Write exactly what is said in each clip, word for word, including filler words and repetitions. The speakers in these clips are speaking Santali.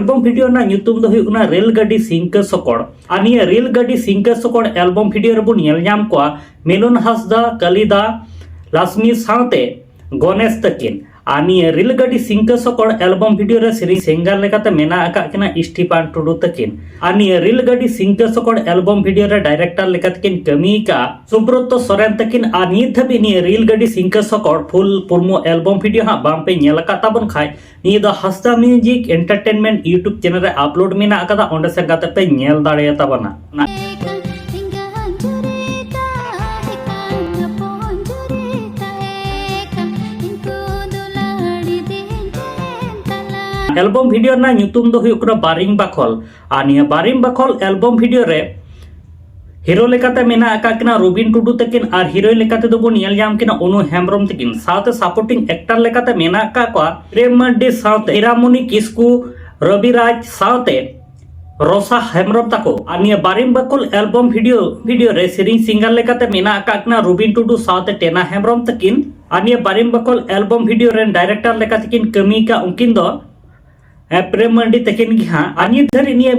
ᱮᱞᱵᱚᱢ ᱵᱷᱤᱰᱤᱭᱳ ᱨᱮᱱᱟᱜ ᱧᱩᱛᱩᱢ ᱫᱚ ᱦᱩᱭᱩᱜ ᱠᱟᱱᱟ ᱨᱮᱞ ᱜᱟᱹᱰᱤ ᱥᱤᱝᱠᱟᱹ ᱥᱚᱠᱚᱲ᱾ ᱟᱨ ᱱᱤᱭᱟᱹ ᱨᱮᱞ ᱜᱟᱹᱰᱤ ᱥᱤᱝᱠᱟᱹ ᱥᱚᱠᱚᱲ ᱮᱞᱵᱚᱢ ᱵᱷᱤᱰᱤᱭᱳ ᱨᱮᱵᱚᱱ ᱧᱮᱞ ᱧᱟᱢ ᱠᱚᱣᱟ ᱢᱤᱞᱚᱱ ᱦᱟᱸᱥᱫᱟ, ᱠᱟᱞᱤᱫᱟ, ᱞᱟᱥᱢᱤ ᱥᱟᱶᱛᱮ ᱜᱚᱱᱮᱥ ᱛᱟᱹᱠᱤᱱ᱾ ᱟᱨ ᱱᱤᱭᱟᱹ ᱨᱮᱞ ᱜᱟᱹᱰᱤ ᱥᱤᱝᱠᱟᱹ ᱥᱚᱠᱚᱲ ᱮᱞᱵᱚᱢ ᱵᱷᱤᱰᱤᱭᱳ ᱨᱮ ᱥᱮᱨᱮᱧ ᱥᱤᱝᱜᱟᱨ ᱞᱮᱠᱟᱛᱮ ᱢᱮᱱᱟᱜ ᱟᱠᱟᱫ ᱠᱤᱱᱟ ᱥᱴᱤᱯᱷᱟᱱ ᱴᱩᱰᱩ ᱛᱟᱹᱠᱤᱱ᱾ ᱟᱨ ᱱᱤᱭᱟᱹ ᱨᱮᱞ ᱜᱟᱹᱰᱤ ᱥᱤᱝᱠᱟᱹ ᱥᱚᱠᱚᱲ ᱮᱞᱵᱚᱢ ᱵᱷᱤᱰᱤᱭᱳ ᱨᱮ ᱰᱟᱭᱨᱮᱠᱴᱚᱨ ᱞᱮᱠᱟᱛᱮ ᱠᱤᱱ ᱠᱟᱹᱢᱤ ᱟᱠᱟᱫᱼᱟ ᱥᱩᱵᱨᱚᱛᱚ ᱥᱚᱨᱮᱱ ᱛᱟᱹᱠᱤᱱ᱾ ᱟᱨ ᱱᱤᱛ ᱫᱷᱟᱹᱵᱤᱡ ᱱᱤᱭᱟᱹ ᱨᱮᱞ ᱜᱟᱹᱰᱤ ᱥᱤᱝᱠᱟᱹ ᱥᱚᱠᱚᱲ ᱯᱷᱩᱞ ᱯᱩᱨᱢᱩ ᱮᱞᱵᱚᱢ ᱵᱷᱤᱰᱤᱭᱳ ᱦᱟᱸᱜ ᱵᱟᱝ ᱯᱮ ᱧᱮᱞ ᱟᱠᱟᱫ ᱛᱟᱵᱚᱱ ᱠᱷᱟᱡ, ᱱᱤᱭᱟᱹ ᱫᱚ ᱦᱟᱸᱥᱫᱟ ᱢᱤᱣᱡᱤᱠ ᱮᱱᱴᱟᱨᱴᱮᱱᱢᱮᱱᱴ YouTube ᱪᱮᱱᱮᱞ ᱨᱮ ᱟᱯᱞᱳᱰ ᱢᱮᱱᱟᱜ ᱟᱠᱟᱫᱟ, ᱚᱸᱰᱮ ᱥᱮᱱ ᱠᱟᱛᱮ ᱯᱮ ᱧᱮᱞ ᱫᱟᱲᱮᱭᱟᱛᱟ ᱵᱚᱱᱟ᱾ ᱮᱞᱵᱚᱢ ᱵᱷᱤᱰᱤᱭᱳ ᱨᱮᱱᱟᱜ ᱧᱩᱛᱩᱢ ᱫᱚ ᱦᱩᱭᱩᱜ ᱠᱟᱱᱟ ᱵᱟᱨᱤᱧ ᱵᱟᱠᱷᱚᱞ᱾ ᱟᱨ ᱱᱤᱭᱟᱹ ᱵᱟᱨᱤᱧ ᱵᱟᱠᱷᱚᱞ ᱮᱞᱵᱚᱢ ᱵᱷᱤᱰᱤᱭᱳ ᱨᱮ ᱦᱤᱨᱳ ᱞᱮᱠᱟᱛᱮ ᱢᱮᱱᱟᱜ ᱟᱠᱟᱫ ᱠᱤᱱᱟ ᱨᱚᱵᱤᱱ ᱴᱩᱰᱩ ᱛᱟᱹᱠᱤᱱ ᱟᱨ ᱦᱤᱨᱳᱭᱤᱱ ᱞᱮᱠᱟᱛᱮ ᱫᱚ ᱵᱚᱱ ᱧᱮᱞ ᱧᱟᱢ ᱠᱤᱱᱟ ᱚᱱᱩ ᱦᱮᱢᱵᱨᱚᱢ ᱛᱟᱹᱠᱤᱱ᱾ ᱥᱟᱶᱛᱮ ᱥᱟᱯᱳᱨᱴᱤᱝ ᱮᱠᱴᱟᱨ ᱞᱮᱠᱟᱛᱮ ᱢᱮᱱᱟᱜ ᱟᱠᱟᱫ ᱠᱚᱣᱟ ᱯᱨᱮᱢ ᱢᱟᱨᱰᱤ ᱥᱟᱶᱛᱮ ᱦᱤᱨᱟᱢᱚᱱᱤ ᱠᱤᱥᱠᱩ, ᱨᱚᱵᱤᱨᱟᱡᱽ ᱥᱟᱶᱛᱮ ᱨᱚᱥᱟ ᱦᱮᱢᱵᱨᱚᱢ ᱛᱟᱠᱚ᱾ ᱟᱨ ᱱᱤᱭᱟᱹ ᱵᱟᱨᱤᱢ ᱵᱟᱠᱷᱳᱞ ᱮᱞᱵᱚᱢ ᱵᱷᱤᱰᱤᱭᱳ ᱵᱷᱤᱰᱤᱭᱳ ᱨᱮ ᱥᱮᱨᱮᱧ ᱥᱤᱝᱜᱟᱨ ᱞᱮᱠᱟᱛᱮ ᱢᱮᱱᱟᱜ ᱟᱠᱟᱫ ᱠᱤᱱᱟ ᱨᱚᱵᱤᱱ ᱴᱩᱰᱩ ᱥᱟᱶᱛᱮ ᱴᱮᱱᱟ ᱦᱮᱢᱵᱨᱚᱢ ᱛᱟᱹᱠᱤᱱ᱾ ᱟᱨ ᱱᱤᱭᱟᱹ ᱵᱟᱨᱤᱢ ᱵᱟᱠᱷᱳᱞ ᱮᱞᱵᱚᱢ ᱵᱷᱤᱰᱤᱭᱳ ᱨᱮᱱ ᱰᱟᱭᱨᱮᱠᱴᱚᱨ ᱞᱮᱠᱟᱛᱮ ᱠᱤᱱ ᱠᱟᱹᱢᱤ ᱟᱠᱟᱫ ᱩᱱᱠᱤᱱ ᱫᱚ ᱮ, ᱯᱨᱮᱢ ᱢᱟᱨᱰᱤ ᱛᱟᱹᱠᱤᱱ ᱜᱮ ᱦᱟᱸᱜ᱾ ᱟᱨ ᱱᱤᱛ ᱫᱷᱟᱹᱨᱤᱡ ᱱᱤᱭᱟᱹ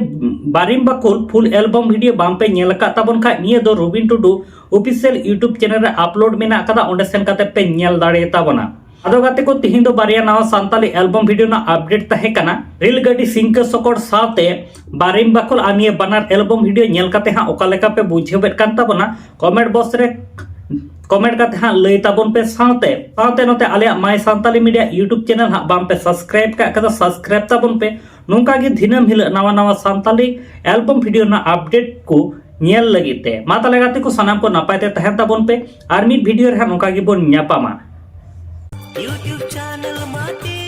ᱵᱟᱨᱤᱢ ᱵᱟᱠᱷᱳᱞ ᱯᱷᱩᱞ ᱮᱞᱵᱚᱢ ᱵᱷᱤᱰᱤᱭᱳ ᱵᱟᱝ ᱯᱮ ᱧᱮᱞ ᱟᱠᱟᱫ ᱛᱟᱵᱚᱱ ᱠᱷᱟᱡ, ᱱᱤᱭᱟᱹ ᱫᱚ ᱨᱚᱵᱤᱱ ᱴᱩᱰᱩ ᱚᱯᱷᱤᱥᱤᱭᱟᱞ YouTube ᱪᱮᱱᱮᱞ ᱨᱮ ᱟᱯᱞᱳᱰ ᱢᱮᱱᱟᱜ ᱟᱠᱟᱫᱟ, ᱚᱸᱰᱮ ᱥᱮᱱ ᱠᱟᱛᱮ ᱯᱮ ᱧᱮᱞ ᱫᱟᱲᱮᱭᱟᱛᱟ ᱵᱚᱱᱟ᱾ ᱟᱫᱚ ᱜᱟᱛᱮ ᱠᱚ, ᱛᱤᱦᱤᱧ ᱫᱚ ᱵᱟᱨᱭᱟ ᱱᱟᱣᱟ ᱥᱟᱱᱛᱟᱞᱤ ᱮᱞᱵᱚᱢ ᱵᱷᱤᱰᱤᱭᱳ ᱨᱮᱱᱟᱜ ᱟᱯᱰᱮᱴ ᱛᱟᱦᱮᱸ ᱠᱟᱱᱟ, ᱨᱮᱞ ᱜᱟᱹᱰᱤ ᱥᱤᱝᱠᱟᱹ ᱥᱚᱠᱚᱲ ᱥᱟᱶᱛᱮ ᱵᱟᱨᱤᱢ ᱵᱟᱠᱷᱳᱞ᱾ ᱟᱨ ᱱᱤᱭᱟᱹ ᱵᱟᱱᱟᱨ ᱮᱞᱵᱚᱢ ᱵᱷᱤᱰᱤᱭᱳ ᱧᱮᱞ ᱠᱟᱛᱮ ᱦᱟᱸᱜ ᱚᱠᱟ ᱞᱮᱠᱟ ᱯᱮ ᱵᱩᱡᱷᱟᱹᱣᱮᱫ ᱠᱟᱱ ᱛᱟᱵᱚᱱᱟ, ᱠᱚᱢᱮᱱᱴ ᱵᱚᱠᱥ ᱨᱮ ᱠᱚᱢᱮᱱᱴ ᱠᱟᱛᱮ ᱦᱟᱸᱜ ᱞᱟᱹᱭ ᱛᱟᱵᱚᱱ ᱯᱮ᱾ ᱥᱟᱶᱛᱮ ᱥᱟᱶᱛᱮ ᱱᱚᱛᱮ ᱟᱞᱮᱭᱟᱜ ᱢᱟᱭ ᱥᱟᱱᱛᱟᱞᱤ ᱢᱤᱰᱤᱭᱟ YouTube ᱪᱮᱱᱮᱞ ᱦᱟᱸᱜ ᱵᱟᱝ ᱯᱮ ᱥᱟᱵᱥᱠᱨᱟᱭᱤᱵ ᱠᱟᱜ ᱠᱟᱫᱟ, ᱥᱟᱵᱥᱠᱨᱟᱭᱤᱵ ᱛᱟᱵᱚᱱ ᱯᱮ᱾ ᱱᱚᱝᱠᱟ ᱜᱮ ᱫᱤᱱᱟᱹᱢ ᱦᱤᱞᱳᱜ ᱱᱟᱣᱟ ᱱᱟᱣᱟ ᱥᱟᱱᱛᱟᱞᱤ ᱮᱞᱵᱚᱢ ᱵᱷᱤᱰᱤᱭᱳ ᱨᱮᱱᱟᱜ ᱟᱯᱰᱮᱴ ᱠᱚ ᱧᱮᱞ ᱞᱟᱹᱜᱤᱫ ᱛᱮ᱾ ᱢᱟ ᱛᱟᱦᱞᱮ ᱜᱟᱛᱮ ᱠᱚ, ᱥᱟᱱᱟᱢ ᱠᱚ ᱱᱟᱯᱟᱭ ᱛᱮ ᱛᱟᱦᱮᱱ ᱛᱟᱵᱚᱱ ᱯᱮ, ᱟᱨ ᱢᱤᱫ ᱵᱷᱤᱰᱤᱭᱳ ᱨᱮ ᱦᱟᱸᱜ ᱱᱚᱝᱠᱟ ᱜᱮᱵᱚᱱ ᱧᱟᱯᱟᱢᱟ᱾ YouTube ᱪᱮᱱᱮᱞ ᱢᱟᱴᱤ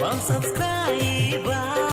ᱵᱟᱝ ᱥᱟᱵᱥᱠᱨᱟᱭᱤᱵ